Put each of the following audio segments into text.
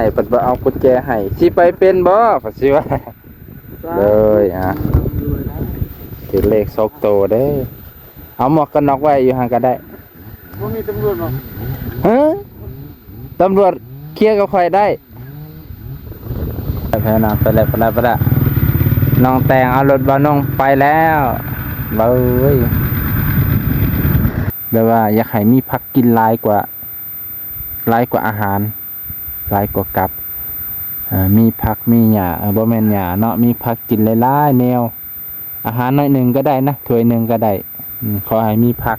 ໃຫ້ເພິ່ນບໍ່ເອົາກຸນແຈໃຫ້ ຊິໄປເປັນບໍ່ ເພິ່ນຊິວ່າ. ໂດຍ ອ່າ ຖືກເລກສອງໂຕເດີ້. ເອົາໝວກກັນນັອກໄວ້ຢູ່ຫັ້ນກໍໄດ້. ບໍ່ມີຕຳຫຼວດບໍ່? ຮະ? ຕຳຫຼວດເຄຍກັບຂ້ອຍໄດ້. ໄປແລ້ວ ໄປແລ້ວ ໄປແລ້ວ ນ້ອງແຕງເອົາລົດບ່າວນົງໄປແລ້ວ. ເອີຍ ແບບວ່າຢາກໃຫ້ມີຜັກກິນຫຼາຍກວ່າ ຫຼາຍກວ່າອາຫານ ຫຼາຍກວ່າກັບ ເອີ ມີຜັກມີຫຍ້າ ເອີ ບໍ່ແມ່ນຫຍ້າເນາະ ມີຜັກກິນຫຼາຍໆແນວ. ອາຫານໜ້ອຍໜຶ່ງກໍໄດ້ນະ ຖ້ວຍໜຶ່ງກໍໄດ້. ອືມ ຂໍໃຫ້ມີຜັກ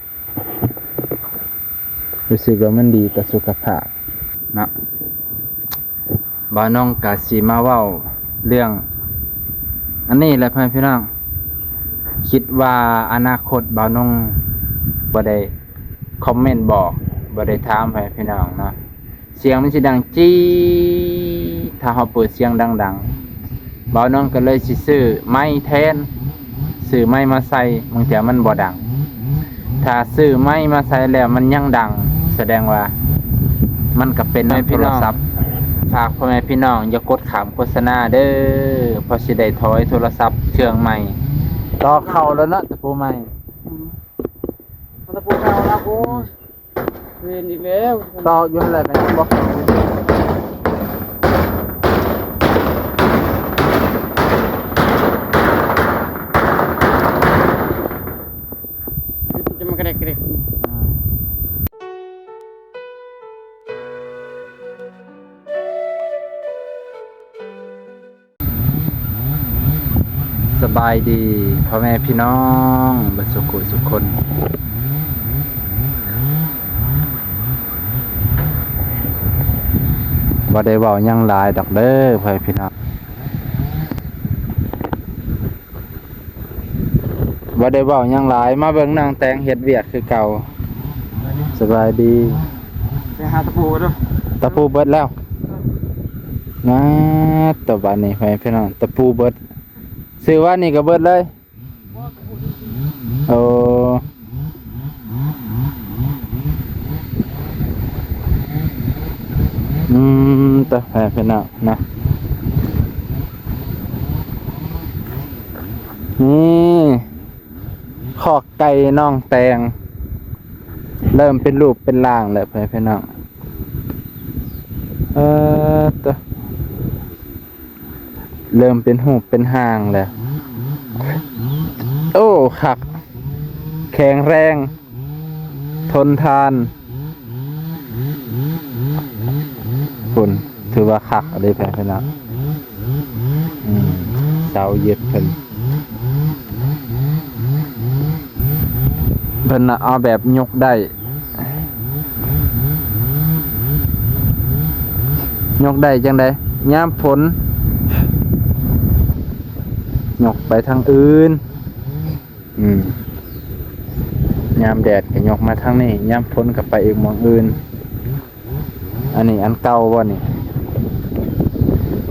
ຮູ້ສຶກວ່າມັນດີຕໍ່ສຸຂະພາບເນາະ. ບ່າວນົງກະຊິມາເວົ້າເລື່ອງອັນນີ້ແຫຼະ ພໍ່ແມ່ພີ່ນ້ອງ. ຄິດວ່າອະນາຄົດບ່າວນົງບໍ່ໄດ້ຄອມເມັນບອກ ບໍ່ໄດ້ຖາມພໍ່ແມ່ພີ່ນ້ອງເນາະ. ສຽງມັນຊິດັງຈີ້ ຖ້າເຮົາເປີດສຽງດັງໆ. ບ່າວນົງກໍເລີຍຊິຊື້ໄມແທນ ຊື້ໄມມາໃສ່ ບາງເທື່ອມັນບໍ່ດັງ. ຖ້າຊື້ໄມມາໃສ່ແລ້ວມັນຍັງດັງ ສະແດງວ່າມັນກໍເປັນນຳໂທລະສັບ. ພີ່ນ້ອງ ຝາກພໍ່ແມ່ພີ່ນ້ອງຢ່າກົດຂ້າມໂຄສະນາເດີ້ ເພາະຊິໄດ້ຖອຍໂທລະສັບເຄື່ອງໃໝ່. ຕໍ່ເຂົ້າແລ້ວເນາະ ຕະປູໃໝ່. ອືມ ເອົາຕະປູເກົ່ານະ ໂອ້ຍ ເວນອີກແລ້ວ ຕອກຢູ່ຫັ້ນແຫຼະ ກໍຍັງບໍ່ເຂົ້າ. ຈະມາກະແດກກະແດກ. ສະບາຍດີພໍ່ແມ່ພີ່ນ້ອງເບິດສຸຂູສຸຄົນ. ບໍ່ໄດ້ເວົ້າຫຍັງຫຼາຍດອກເດີພໍ່ແມ່ພີ່ນ້ອງ ບໍ່ໄດ້ເວົ້າຫຍັງຫຼາຍ. ມາເບິ່ງນ້ອງແຕງເຮັດວຽກຄືເກົ່າ. ສະບາຍດີ. ໄປຫາຕະປູເດີ້. ຕະປູເບິດແລ້ວ. ນາ ຕະບາດນີ້ພໍ່ແມ່ພີ່ນ້ອງ ຕະປູເບິດ. ຊື້ວານນີ້ກໍເບິດເລີຍ. ໂອ້ ອືມ ຕະ ພໍ່ແມ່ພີ່ນ້ອງນະ ນີ້ ຄອກໄກ່ນ້ອງແຕງ ເລີ່ມເປັນຮູບເປັນຮ່າງແລ້ວ ພໍ່ແມ່ພີ່ນ້ອງ. ເອີ ຕະ ເລີ່ມເປັນຮູບເປັນຮ່າງແລ້ວ. ໂອ້ ຄັກ ແຂງແຮງ ທົນທານ ພຸ້ນ ຖືວ່າຄັກເດ້ ພີ່ນ້ອງ. ອືມ ເສົາຍຶດເພິ່ນ ເພິ່ນນະເອົາແບບຍົກໄດ້. ຍົກໄດ້ຈັ່ງໃດ? ຍາມຝົນຍົກໄປທາງອື່ນ. ອືມ ຍາມແດດກໍຍົກມາທາງນີ້ ຍາມຝົນກໍໄປອີກໝ່ອງອື່ນ. ອັນນີ້ອັນເກົ່າບໍ່ນີ້?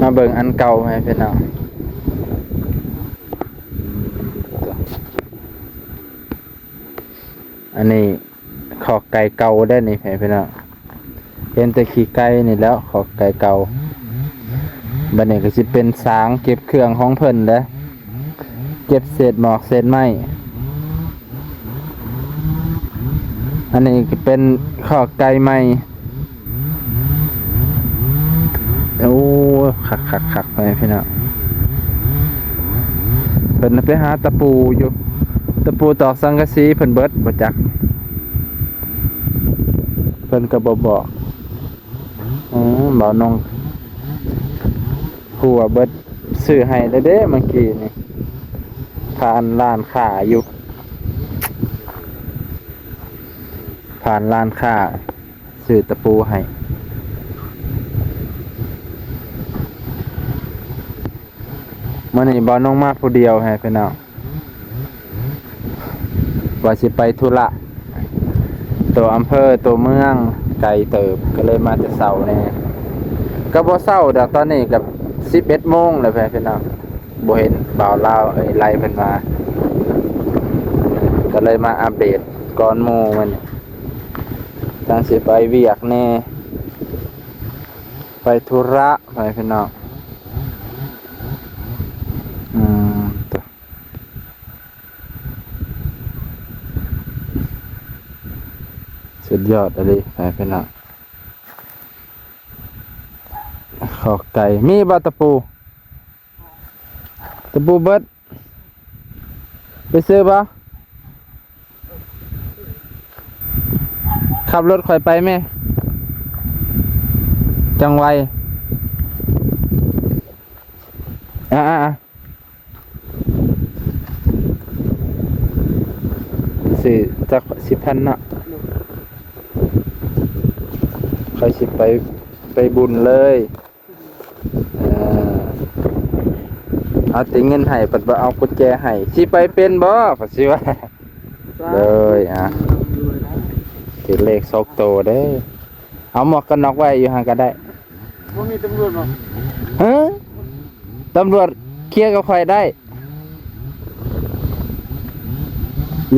ມາເບິ່ງອັນເກົ່າໃຫ້ພີ່ນ້ອງ. ອັນນີ້ຄອກໄກ່ເກົ່າເດ້ນີ້ ໃຫ້ພີ່ນ້ອງເຫັນແຕ່ຂີ້ໄກ່ນີ້ແຫຼ້ວ ຄອກໄກ່ເກົ່າ. ບັດນີ້ກໍຊິເປັນສາງເກັບເຄື່ອງຂອງເພິ່ນແຫຼະ ເກັບເສດໝອກເສດໄມ້. ອັນນີ້ກໍເປັນຄອກໄກ່ໃໝ່. ໂອ້ ຄັກໆໆ ພໍ່ແມ່ພີ່ນ້ອງ ເພິ່ນໄປຫາຕະປູຢູ່ ຕະປູຕອກສັງກະສີເພິ່ນເບິດບໍ່ຈັກ ເພິ່ນກໍບໍ່ບອກ. ອືມ ບ່າວນົງ ຫົວເບິດ ຊື້ໃຫ້ແລ້ວເດ້ ເມື່ອກີ້ນີ້ ຜ່ານຮ້ານຄ້າຢູ່ ຜ່ານຮ້ານຄ້າ ຊື້ຕະປູໃຫ້. ມື້ນີ້ບ່າວນົງມາຜູ້ດຽວໃຫ້ພີ່ນ້ອງ ວ່າຊິໄປທຸລະ ຕົວອຳເພີຕົວເມືອງໄກເຕີບ ກໍເລີຍມາແຕ່ເຊົ້າແດ່ ກໍບໍ່ເຊົ້າດອກ ຕອນນີ້ກໍສິບເອັດໂມງແລ້ວແຫຼະພີ່ນ້ອງ. ບໍ່ເຫັນບ່າວລາວເອີ່ໄລເພິ່ນມາ ກໍເລີຍມາອັບເດດກ່ອນໝູ່ມື້ນີ້ ທັງຊິໄປວຽກແດ່. ໄປທຸລະ ໄປພີ່ນ້ອງ. ອືມ ໂຕ ສຸດຍອດອີ່ຫຼີ ໄປພີ່ນ້ອງ. ຂໍໄກ່ ມີບໍ່ຕະປູ? ຕະປູເບິດ ໄປຊື້ບໍ່? ຂັບລົດຂ້ອຍໄປແມ້ ຈັ່ງໄວ. ອ່າໆໆ ຊື້ຈັກສິບພັນເນາະ ຂ້ອຍຊິໄປ ໄປບຸນເລີຍ. ເອີ ເອົາແຕ່ເງິນໃຫ້ ພັດບໍ່ເອົາກຸນແຈໃຫ້ ຊິໄປເປັນບໍ່? ພັດຊິວ່າ ໂດຍ ອ່າ ຖືກເລກສອງໂຕເດີ້. ເອົາໝວກກັນນັອກໄວ້ຢູ່ຫັ້ນກໍໄດ້. ບໍ່ມີຕຳຫຼວດບໍ່? ເອີ ຕຳຫຼວດເຄຍກັບຂ້ອຍໄດ້.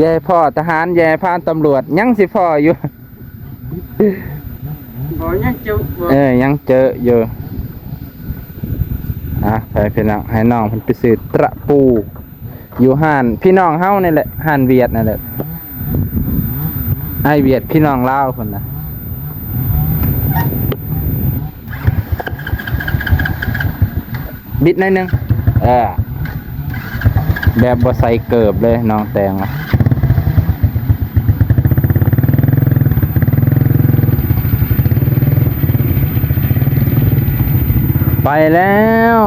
ຢ່າໃຫ້ພໍ້ທະຫານ ຢ່າໃຫ້ຜ່ານຕຳຫຼວດ ຍັງຊິພໍ້ຢູ່. ບໍ່ ຍັງເຈີບໍ່? ເອີ ຍັງເຈີຢູ່. ອ່ະ ໄປພີ່ນ້ອງ ໃຫ້ນ້ອງເພິ່ນໄປຊື້ຕະປູ ຢູ່ຮ້ານພີ່ນ້ອງເຮົານີ້ແຫຼະ ຮ້ານຫວຽດນັ້ນແຫຼະ ອ້າຍຫວຽດພີ່ນ້ອງລາວພຸ້ນນະ. ບິດໜ້ອຍໜຶ່ງ ເອີ ແບບບໍ່ໃສ່ເກີບເລີຍ ນ້ອງແຕງ. ໄປແລ້ວ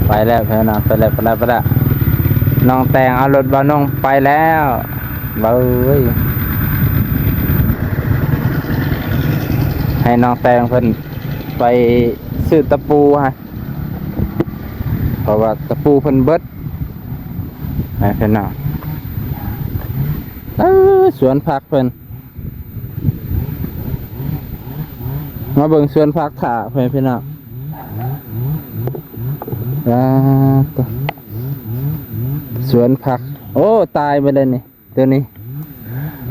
ໄປແລ້ວ ໄປແລ້ວ ໄປແລ້ວ ໄປແລ້ວ. ນ້ອງແຕງເອົາລົດບ່າວນົງໄປແລ້ວ ເອີຍ ໃຫ້ນ້ອງແຕງເພິ່ນໄປຊື້ຕະປູໃຫ້ ເພາະວ່າຕະປູເພິ່ນເບິດ. ໃຫ້ເພິ່ນເນາະ ເອີ ສວນຜັກເພິ່ນ ມາເບິ່ງສວນຜັກຖ້າ ພໍ່ແມ່ພີ່ນ້ອງ. ອ່າ ໂຕ ສວນຜັກ ໂອ້ ຕາຍໄປແລ້ວນີ້ ໂຕນີ້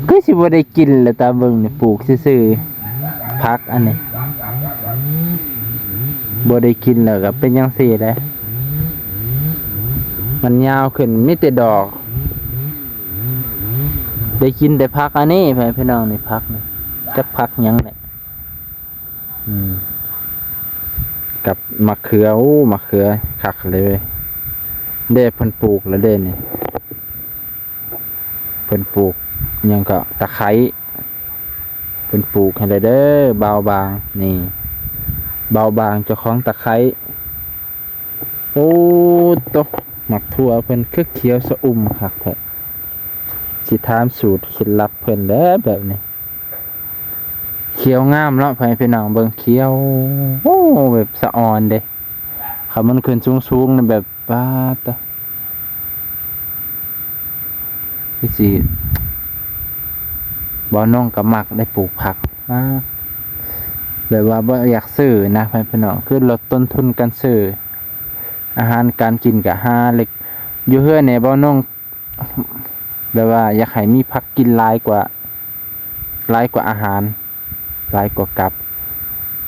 ຄືຊິບໍ່ໄດ້ກິນແຫຼະ ຕາເບິ່ງນີ້ ປູກຊື່ໆ ຜັກອັນນີ້ ບໍ່ໄດ້ກິນແລ້ວກໍເປັນຈັ່ງຊີ້ແຫຼະ ມັນຍາວຂຶ້ນ ມີແຕ່ດອກ. ໄດ້ກິນແຕ່ຜັກອັນນີ້ ພໍ່ແມ່ພີ່ນ້ອງ ນີ້ຜັກນີ້ ຈັກຜັກຫຍັງແຫຼະ. ອືມ ກັບໝາກເຂືອ ໂອ້ ໝາກເຂືອຄັກເລີຍເວີຍ ເດ້ ເພິ່ນປູກແລ້ວເດ້ນີ້ ເພິ່ນປູກຫຍັງກໍຕະໄຄ ເພິ່ນປູກໃຫ້ແລ້ວເດີ້ ບ່າວບາງ ນີ້ ບ່າວບາງເຈົ້າຂອງຕະໄຄ. ໂອ້ໂຕ ໝາກຖົ່ວເພິ່ນຄືຂຽວຊະອຸ່ມຄັກແທ້ ຊິຖາມສູດເຄັດລັບເພິ່ນແຫຼະແບບນີ້. ຂຽວງາມເນາະ ພໍ່ແມ່ພີ່ນ້ອງເບິ່ງ ຂຽວ ໂອ້ ແບບສະອອນເດ້ ຄັນມັນຂຶ້ນສູງໆນີ້ແບບ ປາດຕະ ຄືຊິ ບ່າວນົງກໍມັກໄດ້ປູກຜັກ ອາ ແບບວ່າບໍ່ຢາກຊື້ນະ ພໍ່ແມ່ພີ່ນ້ອງ ຄືລົດຕົ້ນທຶນການຊື້ ອາຫານການກິນກໍຫາເລັກ ຢູ່ເຮືອນນີ້ ບ່າວນົງ ແບບວ່າຢາກໃຫ້ມີຜັກກິນຫຼາຍກວ່າ ຫຼາຍກວ່າອາຫານ ຫຼາຍກວ່າກັບ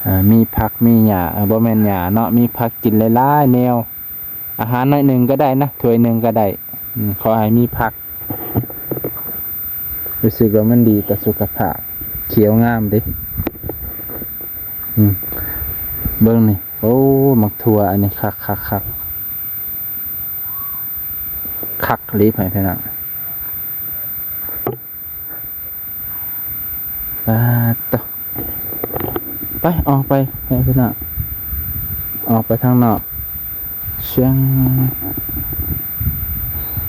ເອີ ມີຜັກມີຫຍ້າ ເອີ ບໍ່ແມ່ນຫຍ້າເນາະ ມີຜັກກິນຫຼາຍໆແນວ ອາຫານໜ້ອຍໜຶ່ງກໍໄດ້ນະ ຖ້ວຍໜຶ່ງກໍໄດ້ ອືມ ຂໍໃຫ້ມີຜັກ ຮູ້ສຶກວ່າມັນດີຕໍ່ສຸຂະພາບ ຂຽວງາມເດ້ ອືມ ເບິ່ງນີ້ ໂອ້ ໝາກຖົ່ວອັນນີ້ຄັກໆໆ ຄັກອີ່ຫຼີ ພໍ່ແມ່ພີ່ນ້ອງ ປາດໂຕ ໄປ ອອກໄປ ພີ່ນ້ອງ ອອກໄປທາງນອກ ຊຽງ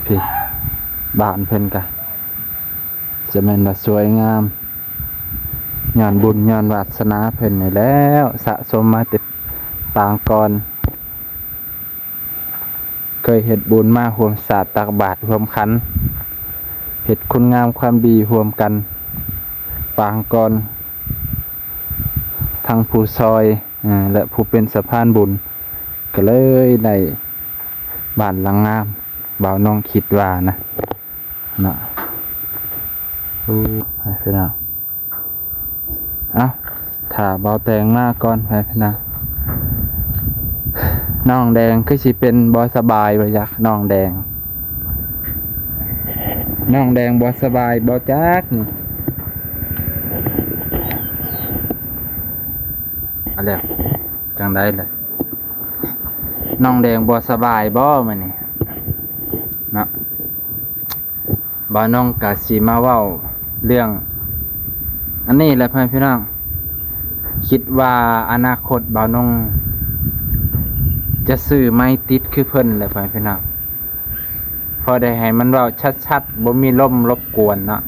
ພີ້ ບ້ານເພິ່ນກະຈະແມ່ນວ່າສວຍງາມ ຍ້ອນບຸນຍ້ອນວາສະໜາເພິ່ນນີ້ແລ້ວ ສະສົມມາແຕ່ປາງກ່ອນ. ເຄີຍເຮັດບຸນມາຮ່ວມສາດຕັກບາດຮ່ວມຂັນ ເຮັດຄຸນງາມຄວາມດີຮ່ວມກັນ ປາງກ່ອນ ທັງຜູ້ຊ່ອຍ ແລະ ຜູ້ເປັນສະພານບຸນ ກໍເລີຍໄດ້ບ້ານຫຼັງງາມ ບ່າວນ້ອງຄິດວ່ານະ ເນາະ ໂອ້ ພີ່ນ້ອງ ເອົ້າ ຖ້າເບົາແຕງມາກ່ອນ ໄປພະນະ. ນ້ອງແດງຄືຊິເປັນບໍ່ສະບາຍບໍ່ຈັກ ນ້ອງແດງ ນ້ອງແດງບໍ່ສະບາຍບໍ່ຈັກນີ້. ເອົາແລ້ວ ຈັ່ງໃດລະ ນ້ອງແດງບໍ່ສະບາຍບໍ່ມື້ນີ້ເນາະ? ບ່າວນົງກະຊິມາເວົ້າເລື່ອງອັນນີ້ແຫຼະ ພໍ່ແມ່ພີ່ນ້ອງ. ຄິດວ່າອະນາຄົດບ່າວນົງຈະຊື້ໄມຕິດຄືເພິ່ນແຫຼະ ພໍ່ແມ່ພີ່ນ້ອງ. ພໍໄດ້ໃຫ້ມັນເວົ້າຊັດໆ ບໍ່ມີລົມລົບກວນເນາະ.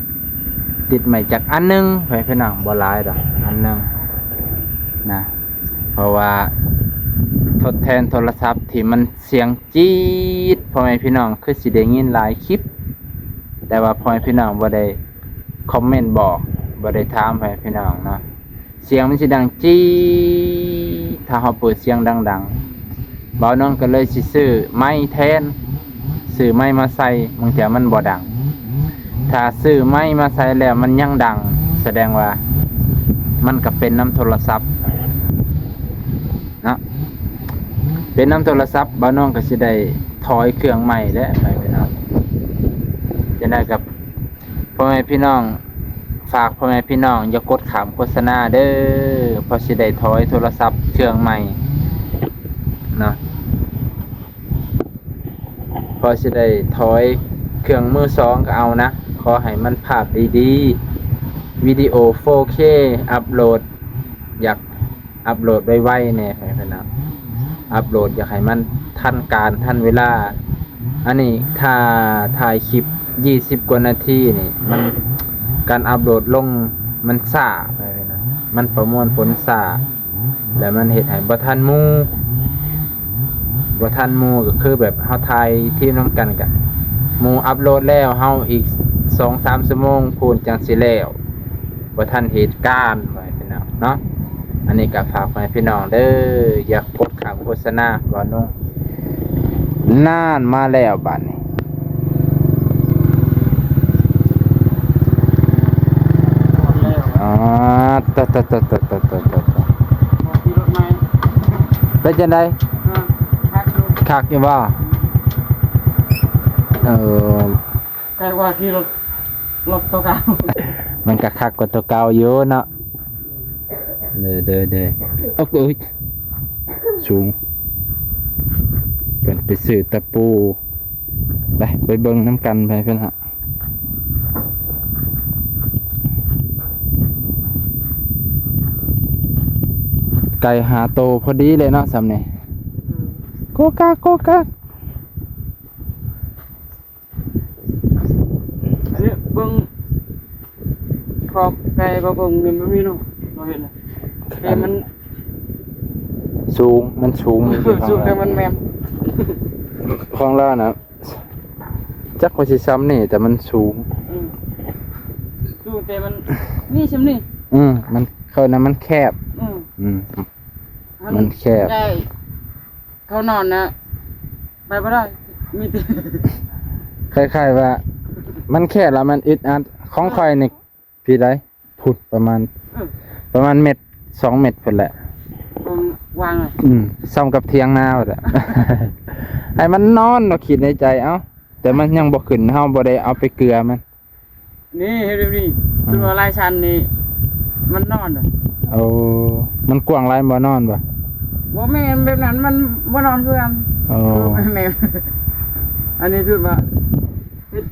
ຕິດໄມຈັກອັນໜຶ່ງ ພໍ່ແມ່ພີ່ນ້ອງ ບໍ່ຫຼາຍດອກ ອັນໜຶ່ງນະ. ເພາະວ່າທົດແທນໂທລະສັບທີ່ມັນສຽງ ຈີດ ພໍ່ແມ່ພີ່ນ້ອງຄືຊິໄດ້ຍິນຫຼາຍຄລິບ, ແຕ່ວ່າພໍ່ແມ່ພີ່ນ້ອງບໍ່ໄດ້ຄອມເມັນບອກ ບໍ່ໄດ້ຖາມພໍ່ແມ່ພີ່ນ້ອງເນາະ. ສຽງມັນຊິດັງຈີດ ຖ້າເຮົາເປີດສຽງດັງໆ. ບ່າວນົງກໍເລີຍຊິຊື້ໄມແທນ, ຊື້ໄມມາໃສ່ ບາງເທື່ອມັນບໍ່ດັງ. ຖ້າຊື້ໄມມາໃສ່ແລ້ວມັນຍັງດັງ ສະແດງວ່າມັນກໍເປັນນຳໂທລະສັບເນາະ. ເປັນນຳໂທລະສັບ ບ່າວນ້ອງກໍຊິໄດ້ຖອຍເຄື່ອງໃໝ່ແຫຼະ ໄປພີ່ນ້ອງ. ຈັ່ງໃດກໍພໍ່ແມ່ພີ່ນ້ອງ ຝາກພໍ່ແມ່ພີ່ນ້ອງຢ່າກົດຂ້າມໂຄສະນາເດີ້ ເພາະຊິໄດ້ຖອຍໂທລະສັບເຄື່ອງໃໝ່ເນາະ. ພໍຊິໄດ້ຖອຍເຄື່ອງມືສອງກໍເອົານະ, ຂໍໃຫ້ມັນພາບດີໆ ວິດີໂອ ໂຟເຄ ອັບໂຫຼດ ຢາກອັບໂຫຼດໄວໆແດ່ ໃຫ້ເພິ່ນເອົາ ອັບໂຫຼດ ຢາກໃຫ້ມັນທັນການທັນເວລາ. ອັນນີ້ຖ້າຖ່າຍຄລິບ ຊາວກວ່ານາທີນີ້ ມັນ ການອັບໂຫຼດລົງມັນຊ້າ ມັນປະມວນຜົນຊ້າ. ແລ້ວມັນເຮັດໃຫ້ບໍ່ທັນໝູ່ ບໍ່ທັນໝູ່ກໍຄືແບບເຮົາຖ່າຍທີມນຳກັນ ກະໝູ່ອັບໂຫຼດແລ້ວ ເຮົາອີກສອງສາມຊົ່ວໂມງພຸ້ນຈັ່ງຊິແລ້ວ ບໍ່ທັນເຫດການ ພໍ່ແມ່ພີ່ນ້ອງເນາະ. ອັນນີ້ກໍຝາກໄວ້ພີ່ນ້ອງເດີ້ ຢ່າກົດຂ້າມໂຄສະນາ ເວົ້າໜູ. ນານ ມາແລ້ວບາດນີ້. ອໍ ຕະ ຕະ ຕະ ຕະ ຕະ ຕະ ຕະ ຂີ່ລົດໃໝ່ ເປັນຈັ່ງໃດ? ເອີ ຄັກຢູ່ ຄັກຢູ່ບໍ່? ເອີ ແຕ່ວ່າຂີ່ລົດ ລົດໂຕເກົ່າ ມັນກໍຄັກກວ່າໂຕເກົ່າຢູ່ເນາະ. ເດີ ເດີ ເດີ ໂອ້ຍ ສູງ ເພິ່ນໄປຊື້ຕະປູ ໄປ ໄປເບິ່ງນຳກັນ ໄປເພິ່ນຫາ ໄກ່ຫ້າໂຕພໍດີເລີຍເນາະ ສ່ຳນີ້ ອືມ ໂກກາກ ໂກກາກ. ອັນນີ້ເບິ່ງຂອບໄກ່ບໍ່ເບິ່ງນີ້ມັນມີເນາະ ບໍ່ເຫັນນະ ແຕ່ມັນ ອັນ ສູງ ມັນສູງ ສູງແຕ່ມັນແມ່ນ ຂອງລາວນະ ຈັກວ່າຊິສ່ຳນີ້ ແຕ່ມັນສູງ ອືມ ສູງແຕ່ມັນມີສ່ຳນີ້ ອືມ ມັນ ເຂົານະ ມັນແຄບ ອືມ ອືມ ມັນແຄບ ໄດ້ ເຂົານອນນະ ໄປບໍ່ໄດ້ ມີແຕ່ ຄ້າຍໆວ່າ ມັນແຄບລະມັນອຶດອັດ. ຂອງຂ້ອຍນີ້ ເອີ ພີໃດ ພຸ້ນປະມານ ເອີ ປະມານເມັດ ສອງເມັດພຸ້ນແຫຼະ ເບິ່ງກວ້າງ ອືມ ສ່ຳກັບຖຽງນາພຸ້ນແຫຼະ. ໃຫ້ມັນນອນເນາະ ຄິດໃນໃຈ ເອົ້າ ແຕ່ມັນຍັງບໍ່ຂຶ້ນ ເຮົາບໍ່ໄດ້ເອົາໄປເກືອມັນ. ນີ້ເຮັດແບບນີ້ ອືມ ຄືວ່າລາຍຊັນນີ້ ມັນນອນ ໂອ້ ມັນກວ້າງຫຼາຍບໍ່ນອນບໍ່? ບໍ່ແມ່ນແບບນັ້ນ ມັນບໍ່ນອນຄືກັນ ໂອ້ ແມ່ນ ອັນນີ້ຄືວ່າເຮັດ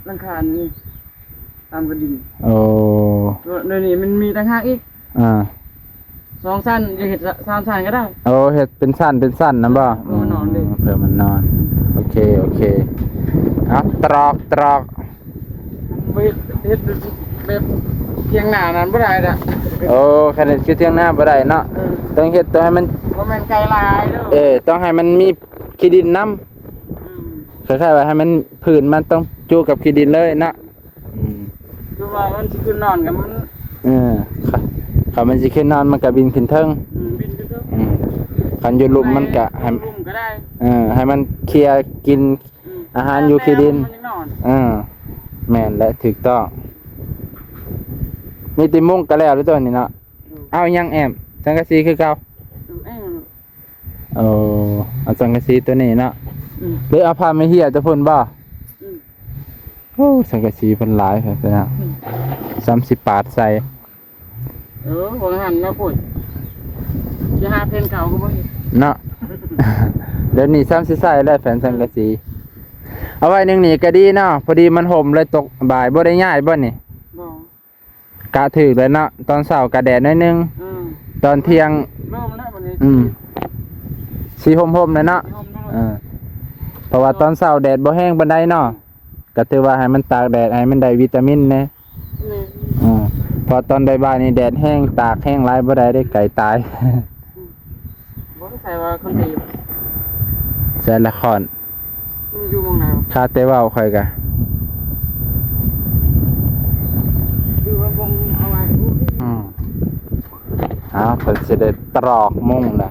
ຫຼັງຄານີ້ຕາມກະດິນ ໂອ້ ແນວນີ້ມັນມີຕ່າງຫາກອີກ ອ່າ ສອງຊັ້ນ ຢາກເຮັດສາມຊັ້ນກໍໄດ້ ໂອ້ ເຮັດເປັນຊັ້ນເປັນຊັ້ນນະບໍ່? ເພື່ອມັນນອນເດ້ ເພື່ອມັນນອນ ໂອເຄ ໂອເຄ ເອົາ ຕຣອກ ຕຣອກ ເຮັດ ເຮັດແບບຖຽງນານັ້ນບໍ່ໄດ້ດອກ ໂອ້ ຄັນເຮັດຄືຖຽງນາບໍ່ໄດ້ເນາະ ເອີ ຕ້ອງເຮັດ ຕ້ອງໃຫ້ມັນ ບໍ່ແມ່ນໄກຫຼາຍເດີ ເອີ ຕ້ອງໃຫ້ມັນມີຂີ້ດິນນຳ ອືມ ຄ້າຍໆວ່າໃຫ້ມັນ ພື້ນມັນຕ້ອງຈຸກັບຂີ້ດິນເລີຍເນາະ. ອືມ ຄືວ່າມັນຊິຂຶ້ນນອນກັບມັນ ເອີ ຄັນ ຄັນມັນຊິຂຶ້ນນອນ ມັນກະບິນຂຶ້ນເທິງ ອືມ ບິນຂຶ້ນເທິງ ອືມ ຄັນຢູ່ລຸ່ມມັນກະໃຫ້ ໃຫ້ມັນຢູ່ລຸ່ມກໍໄດ້ ເອີ ໃຫ້ມັນເຄຍກິນ ອືມ ອາຫານຢູ່ຂີ້ດິນ ແລ້ວມັນຍັງນອນ ເອີ ແມ່ນແຫຼະ ຖືກຕ້ອງ. ມີແຕ່ມຸງກໍແລ້ວແລ້ວຕົວນີ້ເນາະ. ເອົາຫຍັງແອ້ມ? ສັງກະສີຄືເກົ່າ? ເອົາແອ້ມ. ໂອ້ ເອົາສັງກະສີຕົວນີ້ເນາະ. ອືມ ຫຼືເອົາຜ້າໄມ້ເຫ້ຍຕົວພຸ້ນບໍ່? ອືມ ໂອ້ ສັງກະສີເພິ່ນຫຼາຍແທ້ເນາະ. ອືມ ສ່ຳຊິປາດໃສ່. ເອີ ວ່າງຫັ້ນເນາະ ໂອ້ຍ ຊິຫາແຜ່ນເກົ່າກໍບໍ່ເຫັນເນາະ. ດຽວນີ້ສ່ຳຊິໃຊ້ແລ້ວແຜ່ນສັງກະສີ. ເອົາໄວ້ໜຶ່ງນີ້ກໍດີເນາະ ພໍດີມັນຮົ່ມເລີຍຕົກບ່າຍ. ບໍ່ໄດ້ຍ້າຍບໍ່ນີ້? ບໍ່. ກະຖືກແລ້ວເນາະ ຕອນເຊົ້າກະແດດໜ້ອຍໜຶ່ງ. ອືມ ຕອນທ່ຽງ ເລີ່ມແລ້ວບັດນີ້. ອືມ ຊິຮົ່ມໆແລ້ວເນາະ. ຊິຮົ່ມແລ້ວ. ເອີ ເພາະວ່າຕອນເຊົ້າແດດບໍ່ແຮງປານໃດເນາະ. ອືມ ກໍຖືວ່າໃຫ້ມັນຕາກແດດ ໃຫ້ມັນໄດ້ວິຕາມິນແດ່. ແມ່ນ. ອືມ ເພາະຕອນບ່າຍໆນີ້ແດດແຮງ ຕາກແຮງຫຼາຍບໍ່ໄດ້ເດ້ ໄກ່ຕາຍ. ອືມ ບໍ່ໄດ້ໃສ່ວ່າຄົນດີ ໃສ່ລະຄອນ. ມັນຢູ່ໝ່ອງໃດວະ? ຂ້າແຕ່ເວົ້າຂ້ອຍກະ ຄືວ່າບົ່ງເອົາໄວ້. ອືມ ອ້າວ ເພິ່ນຊິໄດ້ຕຣອກມຸງນະ.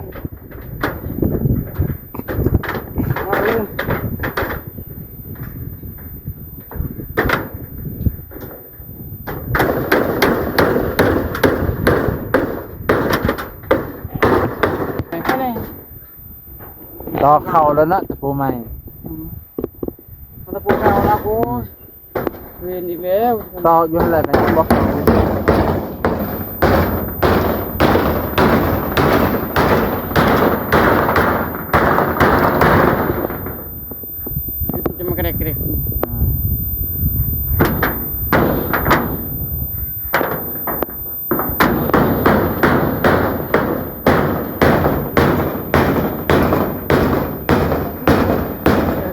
ຕອກເຂົ້າແລ້ວເນາະ ຕະປູໃໝ່. ອືມ ເອົາຕະປູເກົ່າລະ. ໂອ້ຍ ເວນອີກແລ້ວ. ຕອກຢູ່ຫັ້ນແຫຼະ ກໍຍັງບໍ່ເຂົ້າ. ຈະມາກະແດກກະແດກ. ອືມ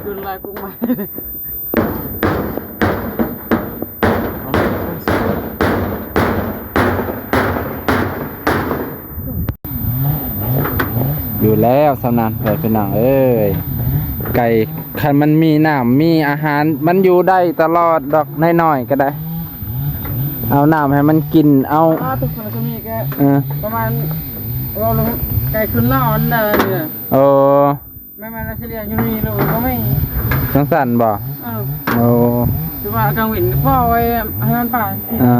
ເດີນລາຍກຸງມາ. ຢູ່ແລ້ວສ່ຳນັ້ນ ເອີ ພີ່ນ້ອງເອີຍ ໄກ່ ຄັນມັນມີນ້ຳມີອາຫານ ມັນຢູ່ໄດ້ຕະຫຼອດດອກ. ນ້ອຍໆກໍໄດ້ ເອົານ້ຳໃຫ້ມັນກິນ ເອົາ ອ້າວ ທຸກຄົນກໍມີແຕ່ ເອີ ປະມານ ເວົ້າເລື່ອງໄກ່ຂຶ້ນນອນໄດ້ນີ້. ໂອ້ ແມ່ນໆ ລະຊິລ້ຽງຢູ່ນີ້ໂລດ ບໍ່ມີ. ຈັ່ງຊັ້ນບໍ່? ເອີ ໂອ້ ຄືວ່າກາງເວັນກໍປ່ອຍໃຫ້ມັນໄປ. ອໍ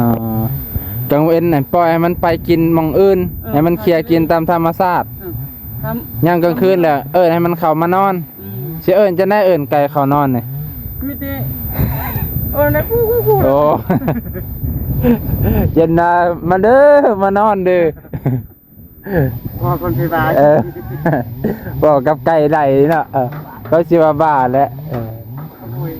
ກາງເວັນນັ້ນປ່ອຍໃຫ້ມັນໄປກິນໝ່ອງອື່ນ ເອີ ໃຫ້ມັນເຄຍກິນຕາມທຳມະຊາດ. ເອີ ຍາມກາງຄືນແຫຼະ ເອີ້ນໃຫ້ມັນເຂົ້າມານອນ. ອືມ ຊິເອີ້ນຈັ່ງໃດ ເອີ້ນໄກ່ເຂົ້ານອນນີ້? ມີແຕ່ເອີ້ນໃຫ້ກູໆໆ. ໂອ້ ເຢັນນາ ມາເດີ ມານອນເດີ. ເວົ້າກັບຄົນທີ່ວ່າ ເອີ ເວົ້າກັບໄກ່ໄດ້ເນາະ. ເອີ ເຂົາຊິວ່າບ້າແຫຼະ. ເອີ ໂອ້ຍ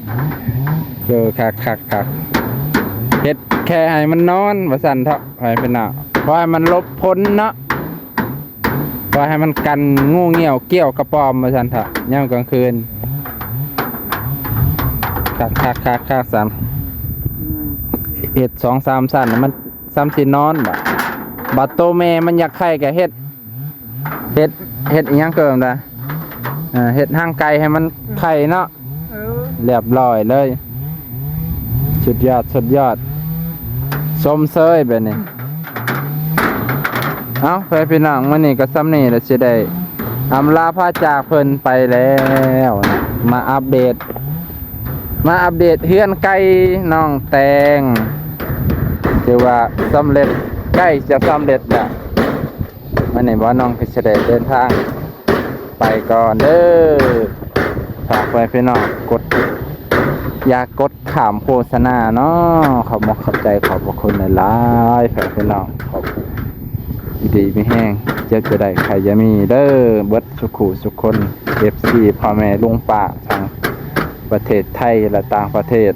ເອີ ຄັກໆໆ ເຮັດແຄ່ໃຫ້ມັນນອນວ່າຊັ້ນເຖາະ ໃຫ້ເພິ່ນນະ ບໍ່ໃຫ້ມັນຫຼົບຝົນເນາະ ບໍ່ໃຫ້ມັນກັນງູງຽວກ້ຽວກະປອມວ່າຊັ້ນເຖາະ ຍາມກາງຄືນ. ຄັກໆໆໆ ຊັ້ນ ອືມ ເຮັດສອງສາມຊັ້ນ ມັນສ່ຳຊິນອນບາດ. ບາດໂຕແມ່ມັນຢາກໄຂ່ກໍເຮັດ ເຮັດ ເຮັດອີ່ຫຍັງເກີ່ມດາ ເຮັດຮັງໄກ່ໃຫ້ມັນໄຂ່ເນາະ. ເອີ ລຽບຮ້ອຍເລີຍ ສຸດຍອດ ສຸດຍອດ ຊົມເຊີຍແບບນີ້. ເອົ້າ ເພື່ອນພີ່ນ້ອງ ມື້ນີ້ກໍສ່ຳນີ້ລະ ຊິໄດ້ອຳລາພາຈາກເພິ່ນໄປແລ້ວນະ. ມາອັບເດດ ມາອັບເດດເຮືອນໄກ່ນ້ອງແຕງ ຖືວ່າສຳເລັດ ໃກ້ຈະສຳເລັດແລ້ວ. ມື້ນີ້ບ່າວນ້ອງກໍຈະໄດ້ເດີນທາງໄປກ່ອນເດີ. ຝາກໄວ້ພີ່ນ້ອງ ກົດ ຢ່າກົດຂ້າມໂຄສະນາເນາະ. ຂອບອົກຂອບໃຈ ຂອບພະຄຸນຫຼາຍໆ ພີ່ນ້ອງ. ຂອບ ຢູ່ດີມີແຮງ ເຈັບຢ່າໄດ້ ໄຂ້ຢ່າມີເດີ ເບິດສຸຂູສຸຄົນ ເອັຟຊີ ພໍ່ແມ່ລຸງປ້າ ທັງປະເທດໄທ ແລະ ຕ່າງປະເທດ.